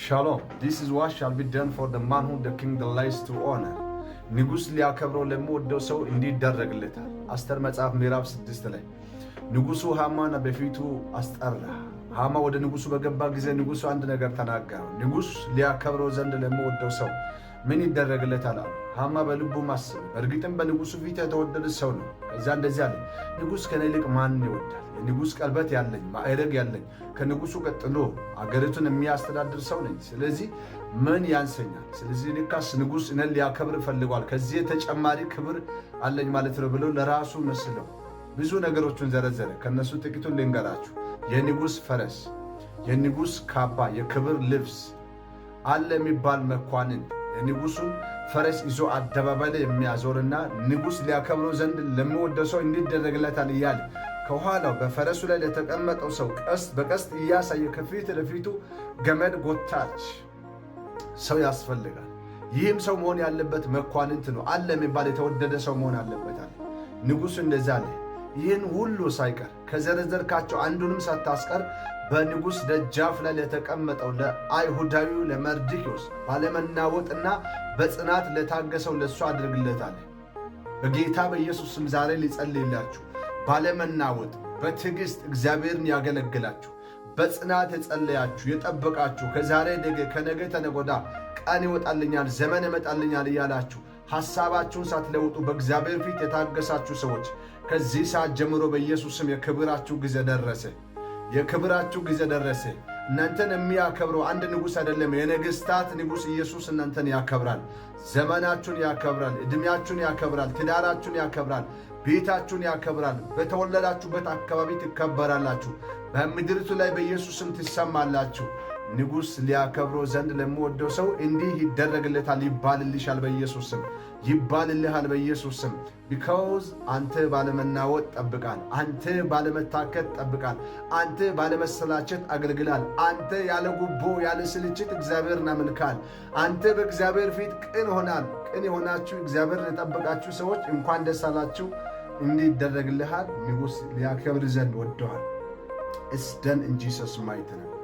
ሻሎም። This is what shall be done for the man whom the king delights to honor። ንጉሥ ሊያከብረው ለሚወደው ሰው እንዲህ ይደረግለታል። አስቴር መጽሐፍ ምዕራፍ 6 ላይ ንጉሡ ሃማን በፊቱ አስጠራ። ሃማ ወደ ንጉሡ በገባ ጊዜ ንጉሡ አንድ ነገር ተናገረው። ንጉሥ ሊያከብረው ዘንድ ለሚወደው ሰው ምን ይደረግለታል አለ። ሃማ በልቡ አሰበ፣ በእርግጥም በንጉሡ ፊት የተወደደ ሰው ነው። ከዚያ እንደዚህ አለ፣ ንጉሥ ከኔ ይልቅ ማንን ይወዳል? የንጉሥ ቀለበት ያለኝ፣ ማዕረግ ያለኝ፣ ከንጉሡ ቀጥሎ አገሪቱን የሚያስተዳድር ሰው ነኝ። ስለዚህ ምን ያንሰኛል? ስለዚህ ልካስ ንጉሥ እኔን ሊያከብር ፈልጓል። ከዚህ ተጨማሪ ክብር አለኝ ማለት ነው ብሎ ለራሱ መስለው ብዙ ነገሮችን ዘረዘረ። ከነሱ ጥቂቱን ልንገራችሁ። የንጉሥ ፈረስ፣ የንጉሥ ካባ፣ የክብር ልብስ አለ የሚባል መኳንንት፣ የንጉሱን ፈረስ ይዞ አደባባይ ላይ የሚያዞርና ንጉሥ ሊያከብረው ዘንድ ለሚወደው ሰው እንዲህ ይደረግለታል እያለ ከኋላው በፈረሱ ላይ ለተቀመጠው ሰው ቀስት በቀስት እያሳየ ከፊት ለፊቱ ገመድ ጎታች ሰው ያስፈልጋል። ይህም ሰው መሆን ያለበት መኳንንት ነው። አለ የሚባል የተወደደ ሰው መሆን አለበት አለ። ንጉሡ እንደዛ አለ። ይህን ሁሉ ሳይቀር ከዘረዘርካቸው አንዱንም ሳታስቀር በንጉሥ ደጃፍ ላይ ለተቀመጠው ለአይሁዳዊው ለመርዶክዮስ ባለመናወጥና በጽናት ለታገሰው ለእሱ አድርግለት አለ። በጌታ በኢየሱስ ስም ዛሬ ልጸልይላችሁ፣ ባለመናወጥ በትዕግስት እግዚአብሔርን ያገለገላችሁ፣ በጽናት የጸለያችሁ፣ የጠበቃችሁ፣ ከዛሬ ነገ፣ ከነገ ተነገ ወዲያ ቀን ይወጣልኛል፣ ዘመን ይመጣልኛል እያላችሁ ሐሳባችሁን ሳትለውጡ በእግዚአብሔር ፊት የታገሳችሁ ሰዎች ከዚህ ሰዓት ጀምሮ በኢየሱስ ስም የክብራችሁ ጊዜ ደረሰ። የክብራችሁ ጊዜ ደረሰ። እናንተን የሚያከብረው አንድ ንጉሥ አይደለም፣ የነገሥታት ንጉሥ ኢየሱስ እናንተን ያከብራል። ዘመናችሁን ያከብራል። ዕድሜያችሁን ያከብራል። ትዳራችሁን ያከብራል። ቤታችሁን ያከብራል። በተወለዳችሁበት አካባቢ ትከበራላችሁ። በምድሪቱ ላይ በኢየሱስ ስም ትሰማላችሁ። ንጉሥ ሊያከብረው ዘንድ ለሚወደው ሰው እንዲህ ይደረግለታል ይባልልሻል፣ በኢየሱስ ስም ይባልልሃል፣ በኢየሱስ ስም። Because አንተ ባለመናወጥ ጠብቀሃል። አንተ ባለመታከት ጠብቀሃል። አንተ ባለመሰላቸት አገልግለሃል። አንተ ያለ ጉቦ ያለ ስልችት እግዚአብሔርን አምልከሃል። አንተ በእግዚአብሔር ፊት ቅን ሆነሃል። ቅን የሆናችሁ፣ እግዚአብሔርን የጠበቃችሁ ሰዎች እንኳን ደስ አላችሁ። እንዲህ ይደረግልሃል። ንጉሥ ሊያከብር ዘንድ ወዶሃል። It's done in Jesus' mighty name.